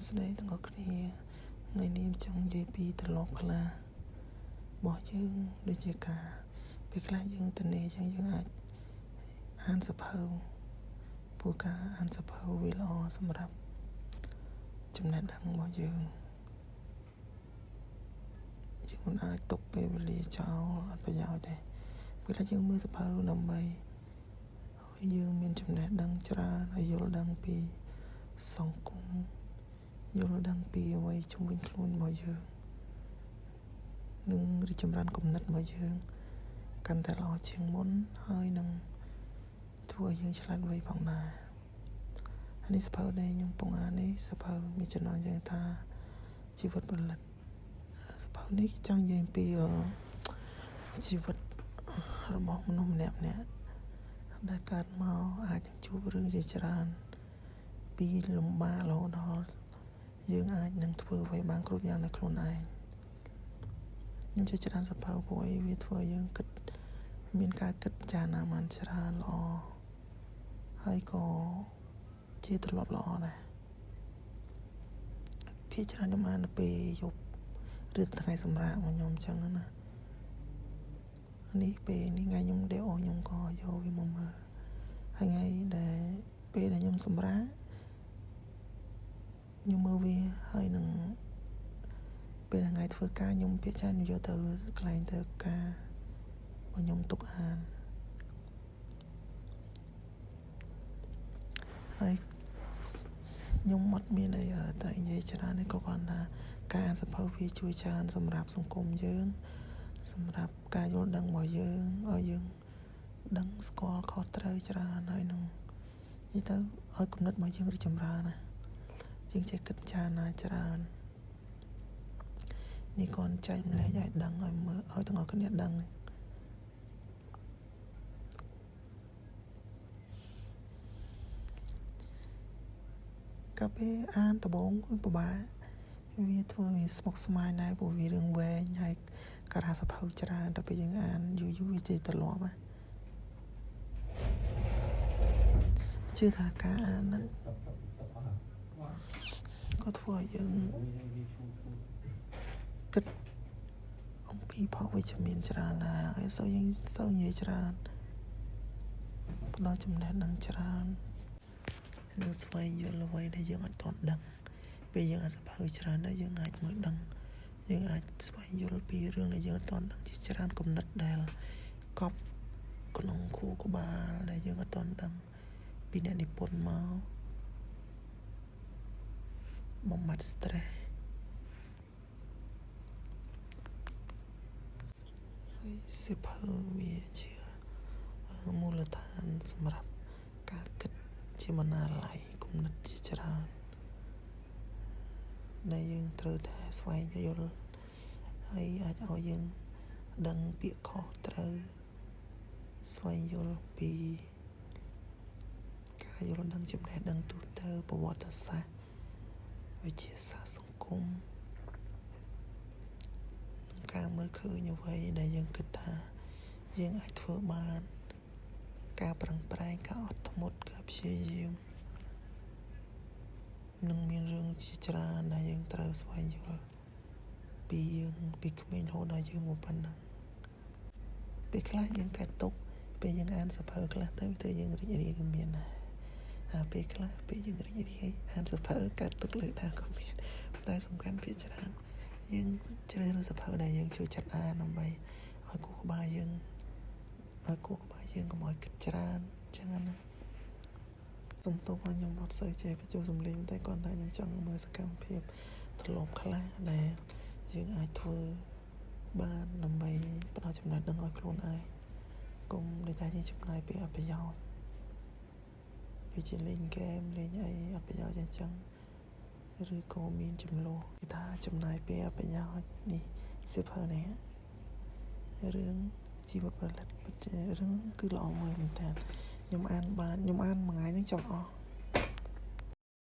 ស្ដីទាំងអស់គ្នាថ្ងៃនេះខ្ញុំចង់និយាយពីទម្លាប់ខ្លះរបស់យើងដូចជាការពេលខ្លះយើងទំនេរចឹងយើងអាចអានសៀវភៅព្រោះការអានសៀវភៅវាល្អសម្រាប់ចំណេះដឹងរបស់យើងយើងមិនអាចទុកពេលវេលាចោលអត់ប្រយោជន៍ទេពេលខ្លះយើងមើលសៀវភៅដើម្បីឲ្យយើងមានចំណេះដឹងច្រើនហើយយល់ដឹងពីសង្គមយល់ដឹងពីអ្វីជុំវិញខ្លួនរបស់យើងនិងរីកចម្រើនគំនិតរបស់យើងកាន់តែល្អជាងមុនហើយនឹងធ្វើឲ្យយើងឆ្លាតវៃផងដែរអានេះសៀវភៅដែលខ្ញុំកំពុងអាននេះសៀវភៅមានចំណងយើងថាជីវិតផលិតសៀវភៅនេះចង់និយាយពីជីវិតរបស់មនុស្សម្នាក់ៗដែលកើតមកអាចនឹងជួបរឿងជាច្រើនពីលំបាករហូតដល់យើងអាចនឹងធ្វើអ្វីបានគ្រប់យ៉ាងដោយខ្លួនឯងខ្ញុំជឿច្រើនសៀវភៅព្រោះអីវាធ្វើឲ្យយើងគិតមានការគិតពិចារណាបានច្រើនល្អហើយក៏ជាទម្លាប់ល្អដែរភាគច្រើនខ្ញុំអាននៅពេលយប់ឬថ្ងៃសម្រាករបស់ខ្ញុំអញ្ចឹងណានេះពេលនេះថ្ងៃខ្ញុំដេកអូខ្ញុំក៏យកវាមកមើលហើយថ្ងៃដែលពេលដែលខ្ញុំសម្រាកខ្ញុំមើលវាហើយនឹងពេលថ្ងៃធ្វើការខ្ញុំភាគច្រើនខ្ញុំយកទៅកន្លែងធ្វើការរបស់ខ្ញុំទុកអានហើយខ្ញុំអត់មានអីត្រូវនិយាយច្រើនទេក៏គ្រាន់ថាការអានសៀវភៅវាជួយច្រើនសម្រាប់សង្គមយើងសម្រាប់ការយល់ដឹងរបស់យើងឲ្យយើងដឹងស្គាល់ខុសត្រូវច្រើនហើយនឹងនិយាយទៅឲ្យគំនិតរបស់យើងរីកចម្រើនណាយើងចេះគិតពិចារណាច្រើននេះគ្រាន់ចែកម្លែកឲ្យដឹងឲ្យមើលឲ្យទាំងអស់គ្នាដឹងកាលពេលអានដំបូងគឺពិបាកវាធ្វើឲ្យស្មុគស្មាញដែរព្រោះវារឿងវែងហើយការសៀវភៅច្រើនដល់ពេលយើងអានយូរយូរវាជាទម្លាប់ណាជឿថាការអានហ្នឹងក៏ធ្វើឲ្យយើងគិតអំពីផលវិជ្ជមានច្រើនដែរហើយសូវយើងសូវនិយាយច្រើនផ្ដល់ចំណេះដឹងច្រើននិងស្វែងយល់អ្វីដែលយើងអត់ទាន់ដឹងពេលយើងអានសៀវភៅច្រើនដែរយើងអាចមើលដឹងយើងអាចស្វែងយល់ពីរឿងដែលយើងអត់ទាន់ដឹងជាច្រើនគំនិតដែលកប់ក្នុងខួរក្បាលដែលយើងអត់ទាន់ដឹងពីអ្នកនិពន្ធមកបំបត្តិ stress ហើយសៀវភៅវាជាមូលដ្ឋានសម្រាប់ការគិតជាបណ្ណាល័យគំនិតជាច្រើនដែលយើងត្រូវតែស្វែងយល់ហើយអាចឲ្យយើងដឹងពាក្យខុសត្រូវស្វែងយល់ពីការយល់ដឹងចំណេះដឹងទូទៅប្រវត្តិសាស្ត្រវិទ្យាសាស្ត្រសង្គមនិងការមើលឃើញអ្វីដែលយើងគិតថាយើងអាចធ្វើបានការប្រឹងប្រែងការអត់ធ្មត់ការព្យាយាមនឹងមានរឿងជាច្រើនដែលយើងត្រូវស្វែងយល់ពីយើងពីក្មេងរហូតដល់យើងមកប៉ុណ្ណឹងពេលខ្លះយើងកើតទុកពេលយើងអានសៀវភៅខ្លះទៅធ្វើយើងរីករាយក៏មានដែរហើយពេលខ្លះពេលយើងរីករាយអានសៀវភៅកើតទុកលើដើមក៏មានតែសំខាន់ភាគច្រើនយើងជ្រើសរើសសៀវភៅដែលយើងចូលចិត្តអានដើម្បីឲ្យខួរក្បាលយើងឲ្យកុំឲ្យគិតច្រើនអញ្ចឹងណាសំទោសថាខ្ញុំអត់សូវចេះបញ្ចូលសំឡេងតែគ្រាន់តែខ្ញុំចង់មើលសកម្មភាពទម្លាប់ខ្លះដែលយើងអាចធ្វើបានដើម្បីផ្ដល់ចំណេះដឹងឲ្យខ្លួនឯងកុំដូចថាយើងចំណាយពេលអត់ប្រយោជន៍ដូចជាលេងហ្គេមលេងអីអត់ប្រយោជន៍អញ្ចឹងឬក៏មានចំនួនគេថាចំណាយពេលអត់ប្រយោជន៍នេះសៀវភៅនេះរឿងជីវិតផលិតពិតជារឿងគឺល្អមួយមែនតើខ្ញុំអានបានខ្ញុំអានមួយថ្ងៃហ្នឹងចង់អស់